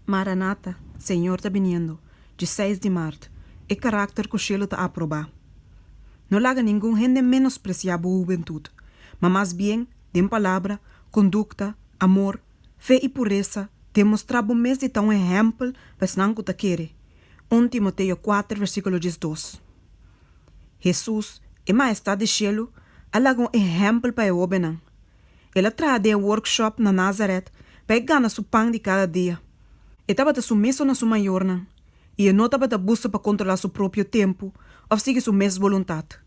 Maranata, Señor ta biniendo, dieseis di mart, E karakter ku shelu ta aprobá. No laga ningun hende menospresiá bo hubentut, ma mas bien, den palabra, kondukta, amor, fe i puresa, demostrá bo mes di ta un ehèmpel pa esnan ku ta kere. Un Timoteo kuater versíkulo diesdos. Hesus, e Maestat di shelu, a laga un ehèmpel pa e hóbennan. El a traha den e workshop na Nazaret pa e gana su pan di kada dia. E tabata sumiso na su mayornan, i e no tabata buska pa kontrolá su propio tempu òf sigui su mes boluntat.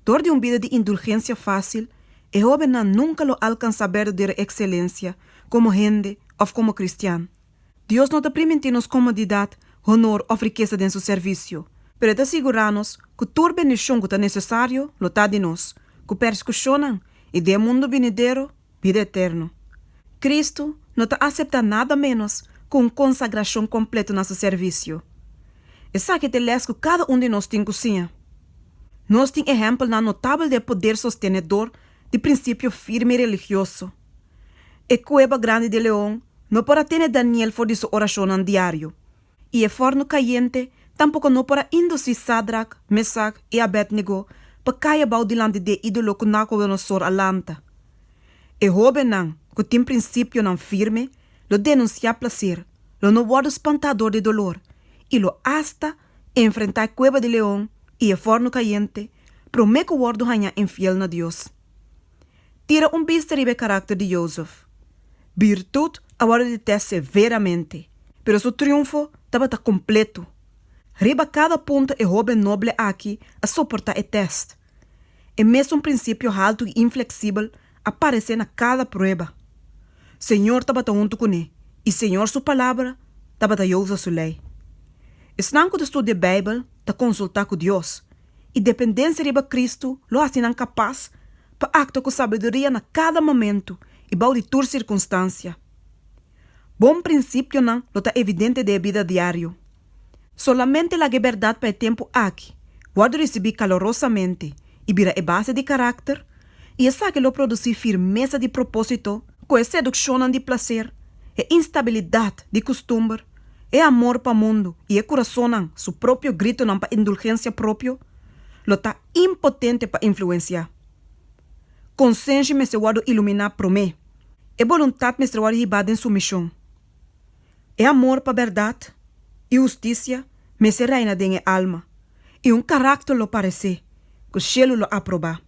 Dor di un bida di indulgensia fásil, e hóbennan nunka lo alkansá berdadero ekselensia komo hende òf komo kristian. Dios no ta primintí nos komodidat, honor òf rikesa den su servisio, pero e ta sigurá nos ku tur bendishon ku ta nesesario lo ta di nos, ku persekushonnan i den e mundu binidero, bida eterno. Kristu no ta aseptá nada ménos ku un konsagrashon kompleto na su servisio. Esaki ta e lès ku kada un di nos tin ku siña. Nos tin ehèmpelnan notabel di e poder sostenedor di prinsipio firme i religioso. E kueba grandi di leon no por a tene Daniel for di su orashonnan diario, i e fòrnu kayente tampoko no por a indusí Sadrak, Mesak i Abednego pa kai abou dilanti di e ídolo ku Nabukodonosor a lanta. E hóbennan ku tin prinsipionan firme lo denunsiá plaser, lo no wòrdu spantá dor di dolor i lo asta enfrentá e kueba di leon i e fòrnu kayente promé ku wòrdu hañá infiel na Dios. Tira un bista riba e karakter di Jozef. Birtut a wòrdu di tèst severamente, pero su triunfo tabata kompleto. Riba kada punto e hóben noble aki a soportá e tèst. E mesun prinsipio haltu i infleksibel a paresé na kada prueba. Señor tabata huntu kuné, i Señor su palabra tabata Jozef su lei. Esnan ku ta studia Beibel ta konsultá ku Dios, i dependensia riba Kristu lo hasi nan kapas pa aktua ku sabiduria na kada momentu i bou di tur sirkunstansia. Bon prinsipionan lo ta evidente den e bida diario. Solamente laga e bèrdat pa e tempu aki wòrdu risibí kalorosamente i bira e base di karakter, i esaki lo produsí firmesa di propósito ku e sedukshonnan di plaser, e instabilidat di kustumber, e amor pa mundu i e kurasonnan su propio gritonan pa indulgensia propio lo ta impotente pa influensiá. Konsenshi mester wòrdu iluminá promé. E boluntat mester wòrdu hibá den sumishon. E amor pa bèrdat i hustisia mester reina den e alma, i un karakter lo paresé ku shelu lo aprobá.